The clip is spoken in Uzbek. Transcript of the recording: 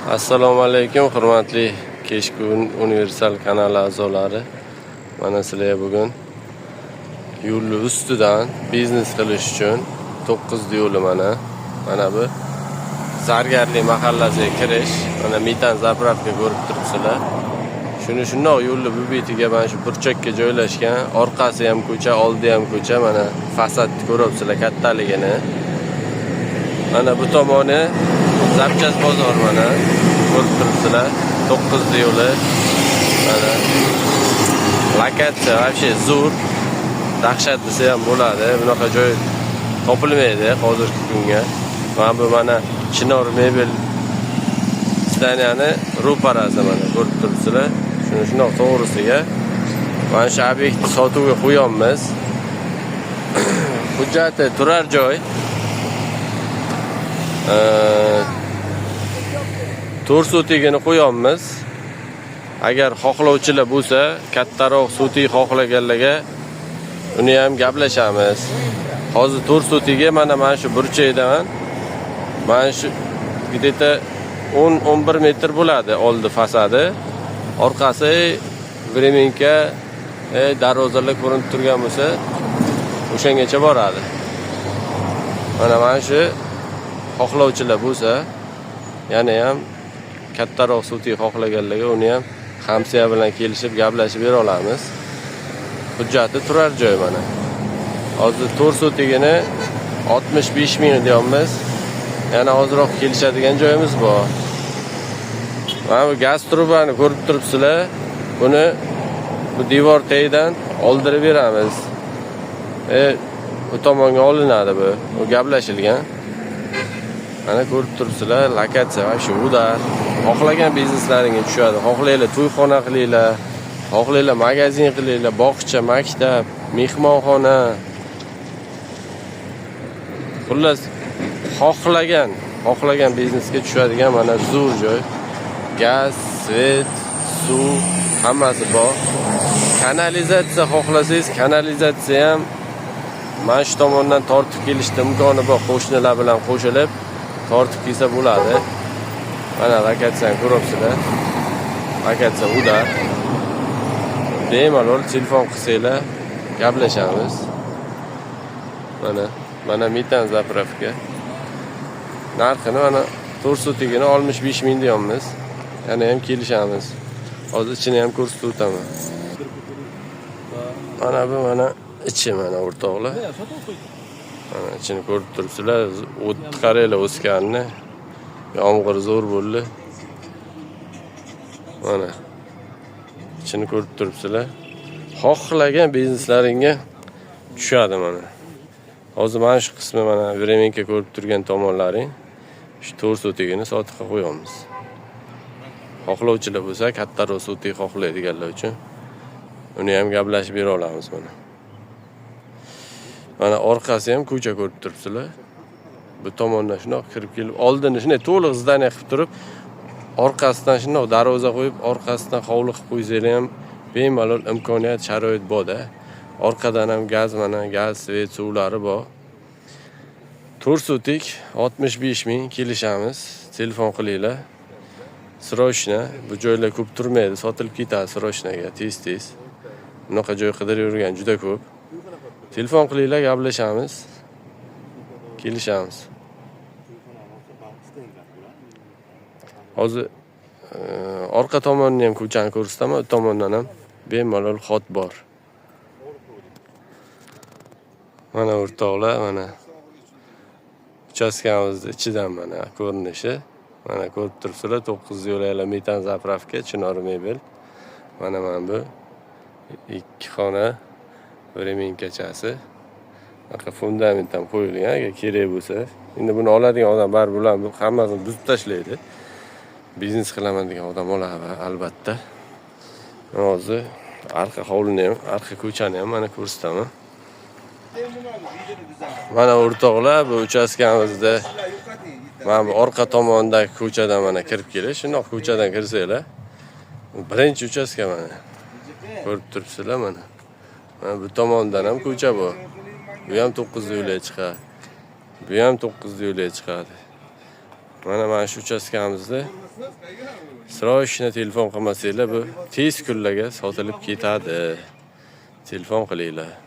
Assalomu alaykum, hurmatli Kechki Universal kanali a'zolari. Mana sizlarga bugun yo'lni ustidan biznes qilish uchun 9 yo'li mana. Mana bu Zargarlik mahallasiga kirish. Mana metan заправка ko'rib turibsizlar. Shuni shundoq yo'lni bu betiga, mana shu burchakka joylashgan. Orqasi ham ko'cha, oldi ham ko'cha. Mana fasadni ko'ryapsizlar kattaligini. Mana bu tomoni запчасть bozor, mana ko'rib turibsizlar. 9 yo'li. Mana lokatsiya вообще zo'r. Dahshat desa ham bo'ladi. Bunaqa joy topilmaydi hozirgi kunga. Mana bu mana Chinor mebel здания ni ro'parasi, mana ko'rib turibsizlar. Shuni shundoq to'g'risiga mana shu obyektni sotuvga qo'yamiz. Hujjati turar joy. 4 sotigini qo'yamiz. Agar xohlovchilar bo'lsa, kattaroq sotik xohlaganlarga uni ham gaplashamiz. Hozir 4 sotiga mana shu burchakdan, mana shu где-то 10-11 metr bo'ladi oldi fasadi. Orqasi временка, darvozalar ko'rinib turgan bo'lsa, o'shangacha boradi. Mana shu xohlovchilar bo'lsa, yana ham kattaroq sotik xohlaganlarga uni ham hamsiya bilan kelishib, gaplashib bera olamiz. Hujjati turar joy mana. Hozir 4 sotigini 65 ming deyapmiz. Yana ozroq kelishadigan joyimiz bor. Mana bu gaz trubani ko'rib turibsizlar. Buni bu devor tagidan oldirib beramiz. U tomonga olinadi bu. U gaplashilgan. Mana ko'rib turibsizlar, lokatsiya вообще удар. Xohlagan bizneslaringga tushadi. Xohlanglar to'yxona qilinglar, xohlanglar magazin qilinglar, bog'cha, maktab, mehmonxona. Xullas, xohlagan biznesga tushadigan mana zo'r joy. Gaz, свет, suv hammasi bor. Kanalizatsiya xohlasangiz, kanalizatsiya ham mana shu tomondan tortib kelishni imkoni bor. Qo'shnilar bilan qo'shilib tortib kelsa bo'ladi. Mana lokatsiyani ko'ryapsizlar. Lokatsiya удар. Bemalol telefon qilsanglar, gaplashamiz. Mana metan заправка. Narxini mana 4 sotigini 65 ming deyapmiz. Yana ham kelishamiz. Hozir ichini ham ko'rsatib o'taman. Mana bu mana ichi, mana o'rtoqlar. Mana ichini ko'rib turibsizlar. O't qaranglar o'sganini. Yomg'ir zo'r bo'ldi. Mana ichini ko'rib turibsizlar. Xohlagan bizneslaringga tushadi mana. Hozir mana shu qismi, mana временка ko'rib turgan tomonlaring, shu 4 sotigini sotibqa qo'yamiz. Xohlovchilar bo'lsa, kattaroq sotik xohlaydiganlar uchun uni ham gaplashib bera olamiz mana. Mana orqasi ham ko'cha, ko'rib turibsizlar. Bu tomondan shundoq kirib kelib, oldini shunday to'liq здание qilib turib, orqasidan shundoq darvoza qo'yib, orqasidan hovli qilib qo'ysanglar ham bemalol imkoniyat, sharoit borda. Orqadan ham gaz, mana gaz, свет, suvlari bor. 4 sotik 65 ming, kelishamiz. Telefon qilinglar. Срочно, bu joylar ko'p turmaydi, sotilib ketadi срочно ga, tez-tez. Bunaqa joy qidirib yurgan juda ko'p. Telefon qilinglar, gaplashamiz. Kelishamiz. Hozir orqa tomonini ham, ko'chani ko'rsataman, u tomondan ham bemalol ход bor. Mana o'rtoqlar, mana uchastkamizni ichidan mana ko'rinishi. Mana ko'rib turibsizlar, 9 yo'laklar, metan заправка, Chinor mebel. Mana bu ikki xona временка chasi. Bunaqa fundament ham qo'yilgan, agar kerak bo'lsa. Endi buni oladigan odam baribir bularni hammasini buzib tashlaydi. Biznes qilaman degan odam oladi albatta. Hozir arqa hovlini ham, arqa ko'chani ham mana ko'rsataman. Mana o'rtoqlar, bu uchastkamizda mana bu orqa tomondagi ko'chadan mana kirib kelish. Shundoq ko'chadan kirsanglar, birinchi uchastka mana. Ko'rib turibsizlar mana. Mana bu tomondan ham ko'cha bor. Bu ham 9 yo'lga chiqadi. Bu ham 9 yo'lga chiqadi. Mana shu uchastkamizda срочно telefon qilmasanglar, bu tez kunlarga sotilib ketadi. Telefon qilinglar.